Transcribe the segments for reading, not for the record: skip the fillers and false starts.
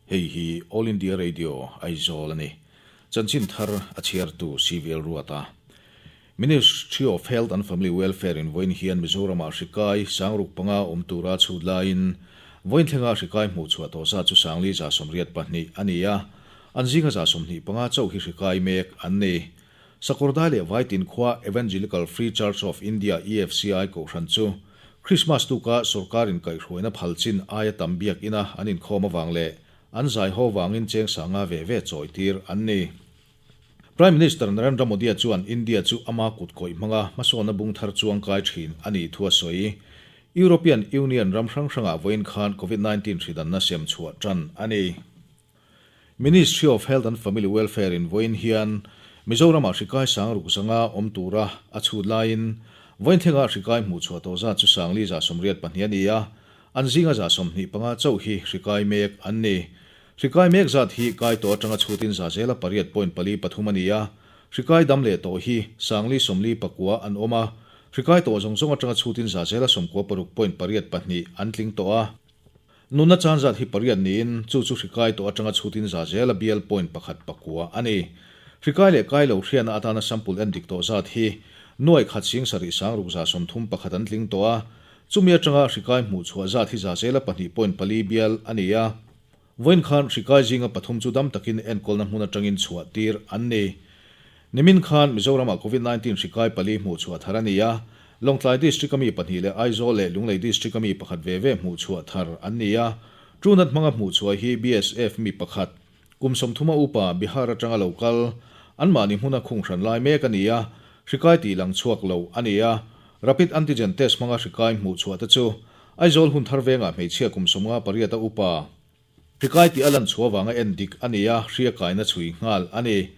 Hei hi All India Radio, Aizawl a ni. Chanchin thar a chhiartu CVL Ruata. Ministry of Health and Family Welfare in vawiin hian Mizoramah hri kai sangruk panga awm tura chhut laiin vawiin thlenga hri kai hmuh chhuah tawh zat chu 4124 a ni a, an zinga 25 chauh hi hri kai mek an ni. Sakawrdai leh Vaitin khua Evangelical Free Church of India, EFCI, kohhran chu Krismas tuka sorkarin kaihhruaina phal chin aia tam biak ina an inkhawm avang leh an zai ho vangin cheng sanga ve ve chawi tir an ni. Prime Minister Narendra Modi-a chuan India chu ama kut kawih hmanga hmasawnna bung thar chuang kai thin a nih thu a sawi. European Union ram hrang hrangah vawiin khan Covid 19 hridanna sem chhuah tan a ni. Ministry of Health and Family Welfare in vawiin hian Mizoramah hri kai sang ruk zanga awm tura a chhut laiin vawiin thlenga hri kai hmuh chhuah tawh zat chu 4482 a ni a, an zinga 25 chauh hi hri kai mek an ni. Hri kai mek zat hi kai tawh atanga chhutin za zela pariat point pali pathum a ni a, hri kai dam leh tawh hi 499 an awm a, hri kai tawh zawng zawng atanga chhutin za zela 96 point pariat pahnih an tling tawh a. Nunna chan zat hi pariat niin chu chu hri kai tawh atanga chhutin za zel a bial point pakhat pakua a ni. Hri kai leh kai lo hriatna atana sample en dik tawh zat hi nuai khat sing sarih sang ruk za 30 pakhat an tling tawh a, chumi atanga hri kai hmuh chhuah zat hi za zela pahnih point pali bial a ni a. Vawiin khan hri kai zinga pathum chu dam takin enkawlna hmun atangin chhuah tir an ni. Nimin khan Mizoramah Covid 19 hri kai pali hmuh chhuah thar a ni a, Lawngtlai District-a mi pahnih leh Aizawl leh Lunglei District-a mi pakhat ve ve hmuh chhuah thar an ni a. Trunat hmanga hmuh chhuah hi BSF mi pakhat, kum 30 upa Bihar atanga lo kal, anmahni hmuna khung hran lai mek a ni a, hri kai tih lang chhuak lo a ni a. Rapid Antigen Test hmanga hri kai hmuh chhuah te chu Aizawl hun thar vengah hmeichhia kum 58 upa, Hri kai tih a lan chhuah avanga en dik a ni a, hria kaina chhui nghal a ni.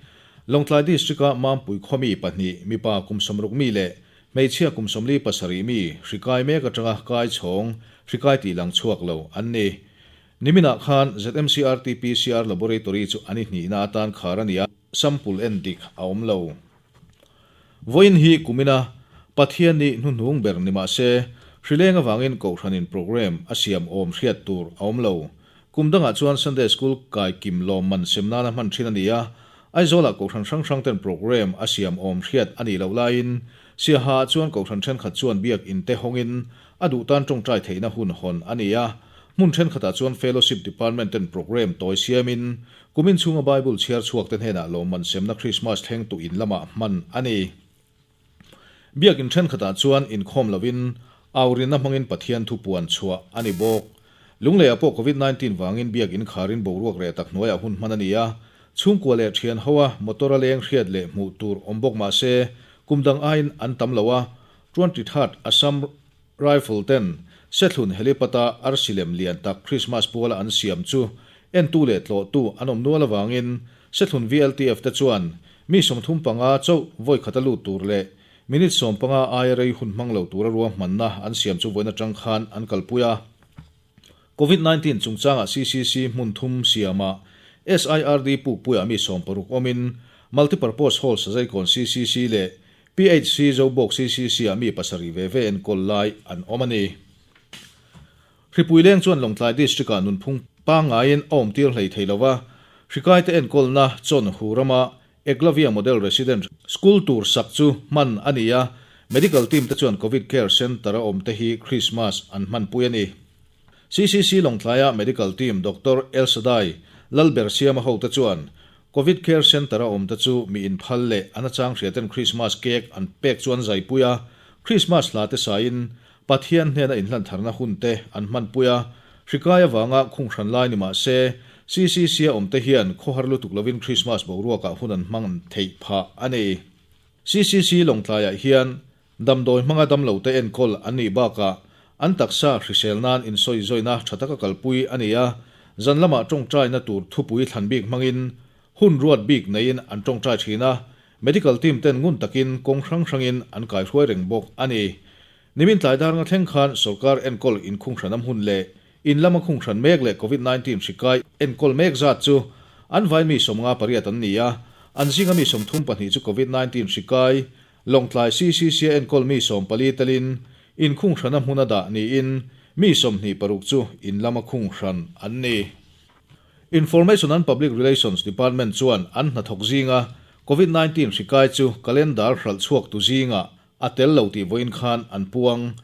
Lawngtlai District-a Mampui khaw mi pahnih, mipa kum 60 mi leh hmeichhia kum 47 mi hri kai mek atanga kai chhawng hri kai tih lang chhuak lo an ni. Niminah khan ZMC RT-PCR Laboratory chu an i hnihna atan khar a ni a, sample en dik a awm lo. Vawiin hi kumina Pathian ni hnuhnung ber ni mah se, hrileng avangin Kohhranin programme a siam awm hriat tur a awm lo. Kum dangah chuan Sunday School kai kim lawmman sem nana hman thin a ni a, Aizawlah Kohhran hrang hrang ten programme a siam awm hriat a nih loh laiin Siaha ah chuan Kohhran thenkhat chuan biak in te hawngin a duh tan tawngtai theihna hun hawn a ni a, hmun thenkhatah chuan Fellowship Department ten programme tawi siamin Kumin chhunga Bible chhiar chhuakte hnenah lawmman semna Krismas thleng tu in lamah hman a ni. Biakin thenkhatah chuan inkhawm lovin aurinna hmangin Pathian thu puan chhuah a ni bawk. Lungleiah pawh Covid 19 vangin biakin kharin boruak reh tak hnuaiah hun hman a ni a, chhungkua leh thian hoa motor a leng hriat leh hmuh tur awm bawk mah se kum dang aiin an tam lo a, 23rd Assam Rifle ten Sethlun helipad-a arsi lem lian tak Christmas puala an siam chu entu leh tlawhtu an awm nual avangin Sethlun VLTF te chuan mi 35 chauh vawi khata lut tur leh minute 15 aia rei hun hmang lo tura ruahmanna an siam chu vawiin atang khan an kalpui a. Covid 19 chungchangah CCC hmun thum siama SIRD pukpuiah mi 60 awmin Multipurpose Hall Sazaikawn CCC leh PHC Zobawk CCC ah mi pasarih ve ve enkawl lai an awm a ni. Hripui leng chuan Lawngtlai District ah nunphung pangngaiin a awmtir hlei thei lo a, hrikaite enkawlna chawn hu rama Eklavya Model Resident School tur sak chu hman a ni a, Medical team te chuan Covid Care Centre a awm te hi Christmas an hmanpui a ni. CCC Lawngtlaia Medical team Doctor Elsadai Lalbersiama hote chuan Covid Care Centre a awm te chu mi inphal leh an achang hria ten Christmas cake an pek chu an zaipui a, Christmas hla te saiin Pathian hnena inhlantharna hun te an hmanpui a, hrikai avanga khung hran lai ni mah se CCC a awm te hian khawhar lutuk lovin Christmas boruakah hun an hmang theih phah a ni. CCC Lawngtlaiah hian damdawi hmanga damlo te enkawl an nih bakah an taksa hrisel nan insawizawiina tha taka kalpui a ni a, zan lamah tawngtaina tur thupui thlan bik hmangin hun ruat bik neiin an tawngtai thin a, medical team ten ngun takin kawng hrang hrangin an kaihruai reng bawk a ni. Nimin tlai dar nga thleng khan sorkar enkawl inkhung hran am hun leh in lama khung hran mek leh Covid 19 hri kai enkawl mek zat chu an vai mi 58 an ni a, an zinga mi 32 chu Covid 19 hri kai Lawngtlai CCC a enkawl mi 14 telin inkhung hrana hmuna dah niin mi 26 chu in lama khung hran an ni. Information and Public Relations Department chuan an hnathawk zinga Covid 19 hri kai chu calendar hralh chhuak tu zingah a tel lo tih vawiin khan an puang.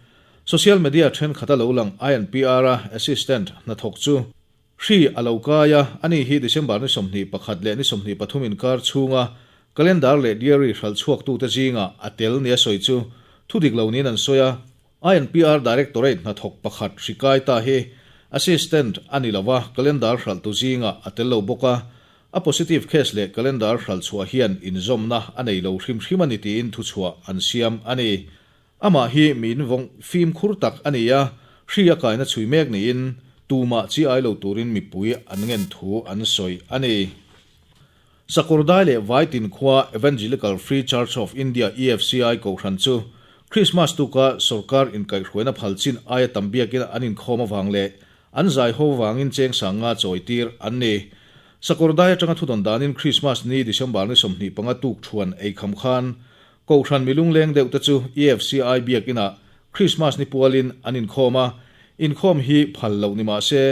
Social media thenkhat a lo lang INPR-a assistant hnathawk chu hri a lo kai a, ani hi December ni 21 leh ni 23 inkar chhunga calendar leh diary hralh chhuaktute zingah a tel nia sawi chu thudik lo niin an sawi a. INPR Directorate hnathawk pakhat hri kai ta hi assistant a ni lo a, calendar hralhtu zingah a tel lo bawk a, a positive case leh calendar hralh chhuah hian inzawmna a nei lo hrim hrim a ni tiin thuchhuah an siam a ni. Amah hi mi invawng fimkhur tak a ni a, hri a kaina chhui mek niin tumah chi ai lo turin mipui an ngen thu an sawi a ni. Sakawrdai leh Vaitin khua Evangelical Free Church of India, EFCI, kohhran chu Krismas tuka sorkar inkaihhruaina phal chin aia tam biakin an inkhawm avang leh an zai ho vangin cheng sanga chawitir an ni. Sakawrdai atanga thudawn danin Krismas ni December ni 25 tuk thuan ei kham khan kohhran milung leng deuh te chu EFCI biakinah Krismas ni pualin an inkhawm a, inkhawm hi phal loh ni mah se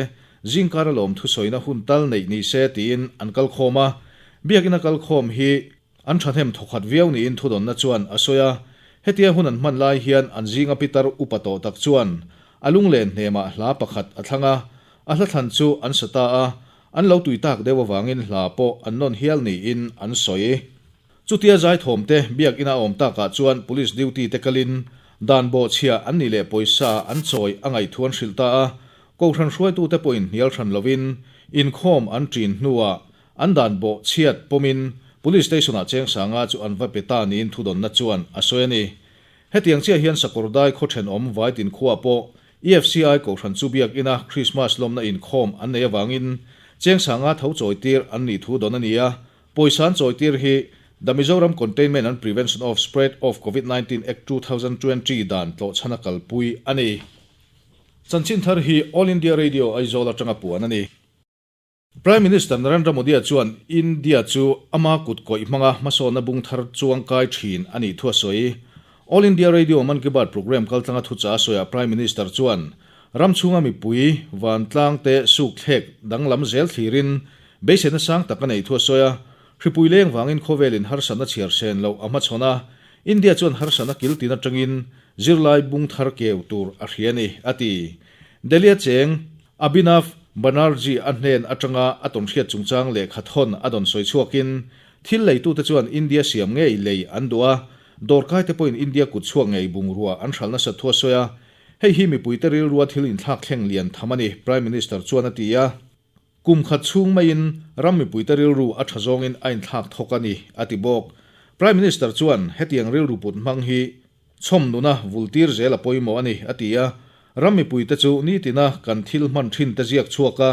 zingkar a lawm thusawina hun tal neih ni se tiin an kal khawm a, biakina kal khawm hi an thahnem thawkhat viau niin thudawnna chuan a sawi a, hetia hun an hman lai hian an zinga pitar upa tawh tak chuan a lunglen hnemah hla pakhat a thlang a, a hla thlan chu an sa ta a, an lo tui tak deuh avangin hla pawh an nawn hial niin an sawi. Chutia zaithawm te biakina a awm takah chuan police duty te kalin dan bawhchhia an nih leh pawisa an chawi a ngaihthu an hrilh ta a, kohhran hruaitute pawhin hnial hran lovin inkhawm an ṭin hnuah an dan bawhchhiat pawmin police station-ah cheng sanga chu an va pe ta niin thudawnna chuan a sawi a ni. Hetiang chiah hian Sakawrdai khaw ṭhenawm Vaitin khuaah pawh EFCI kohhran chu biakina Krismas lawmna inkhawm an nei avangin cheng sanga tho chawitir an nih thu dawn a ni a, Pawisa an chawitir hi The Mizoram Containment and Prevention of Spread of Covid-19 Act 2020 dan tlawhchhan a kalpui a ni. Chanchin thar hi All India Radio Aizawl atanga puan a ni. Prime Minister Narendra Modi-a chuan India chu ama kut kawih hmanga hmasawnna bung thar chuangkai thin a nih thu a sawi. All India Radio Mann Ki Baat programme kaltlanga thuchah a sawiah Prime Minister chuan ram chhunga mipui vantlang te suk thlek danglam zel thlirin beiseina sang tak a nei thu a sawi a, hripui leng vangin khawvelin harsatna chhiar sen loh a hmachhawn a, India chuan harsatna kil tin atangin zirlai bung thar keu tur a hria a ni, a ti. Delhi-a cheng Abhinav Banerjee a hnen atanga a tawnhriat chungchang lehkha thawn a dawn sawi chhuakin thil leitute chuan India siam ngei lei an duh a, dawrkaite pawhin India kut chhuak ngei bungrua an hralh nasat thu a sawi a, hei hi mipuite rilrua thil inthlak thleng lian tham a ni, Prime Minister chuan a ti a. Kum khat chhung maiin ram mipuite rilru a tha zawngin a inthlak thawk a ni, a ti bawk. Prime Minister chuan hetiang rilru put hmang hi chhawm nuna vultir zel a pawimawh a ni, a ti a. Ram mipuite chu nitina kan thil hman thin te ziak chhuak a,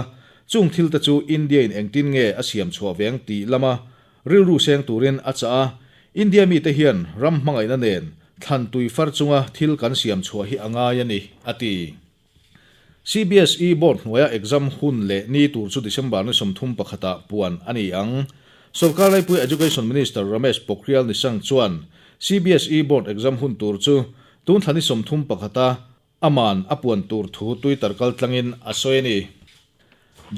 chung thil te chu India-in engtin nge a siam chhuah veng tih lama rilru seng turin a chah a. India mite hian ram hmangaihna nen thlan tui far chunga thil kan siam chhuah hi a ngai a ni, a ti. CBSE board hnuaia exam hun leh ni tur chu December ni 31 ah puan a ni ang. Sorkar laipui Education Minister Ramesh Pokhriyal Nishank chuan CBSE board exam hun tur chu tun thla ni 31 a aman a puan tur thu Twitter kaltlangin a sawi a ni.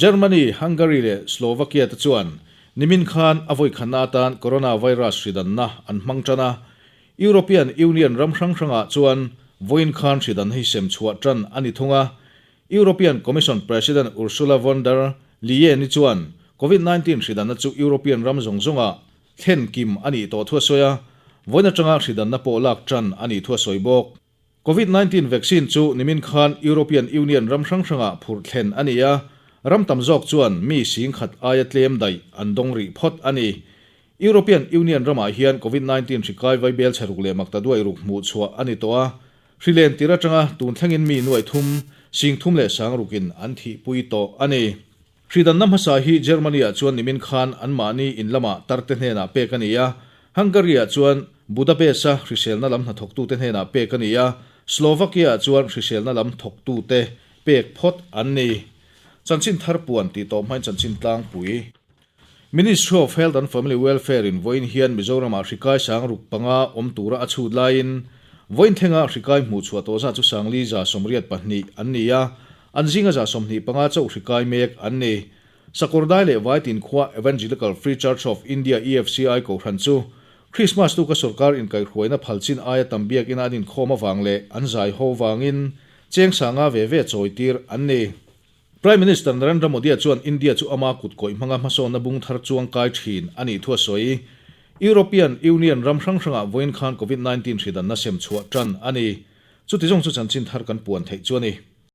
Germany, Hungary leh Slovakia te chuan nimin khan a vawikhatna atan coronavirus hridanna an hmang tan a, European Union ram hrang hrangah chuan vawiin khan hridan hi sem chhuah tan a ni thung a. European Commission President Ursula von der Leyen-i chuan Covid-19 hridanna chu European ram zawng zawngah thlen kim a nih tawh thu a sawi a, vawiin atanga hridanna pawh lak tan a nih thu a sawi bawk. Covid-19 vaccine chu nimin khan European Union ram hrang hrangah phurh thlen a ni a, ram tam zawk chuan mi sing khat aia tlem daih an dawng rih phawt a ni. European Union ramah hian Covid-19 hri kai vai bel chhe ruk leh makta duai ruk hmuh chhuah a ni tawh a, hri len tir atanga tun thlengin mi nuai thum, sing thum leh sang rukin an thihpui tawh a ni. Hri danna hmasa hi Germany-ah chuan nimin khan anmahni in lamah tarte hnenah pek a ni a, Hungary-ah chuan Budapest-a hriselna lam hnathawktute hnenah pek a ni a, Slovakia-ah chuan hriselna lam thawktute pek phawt an ni. Chanchin thar puan tih tawh hmain chanchin tlangpui. Ministry of Health and Family Welfare in vawiin hian Mizoramah hri kai sang ruk panga awm tura a chhut laiin vawiin thlenga hri kai hmuh chhuah tawh zat chu 582 an ni a, an zinga 25 chauh hri kai mek an ni. Sakawrdai leh Vaitin khua Evangelical Free Church of India, EFCI, kohhran chu Krismas tuka sorkar inkaihhruaina phal chin aia tam biakina an inkhawm avang leh an zai ho vangin cheng sanga ve ve chawitir an ni. Prime Minister Narendra Modi-a chuan India chu ama kut kawih hmanga hmasawnna bung thar chuang kai thin a nih thu a sawi. European Union ram hrang hrangah vawiin khan Covid 19 hridanna sem chhuah tan a ni. Chuti zawng chu chanchin thar kan puan theih chu a ni.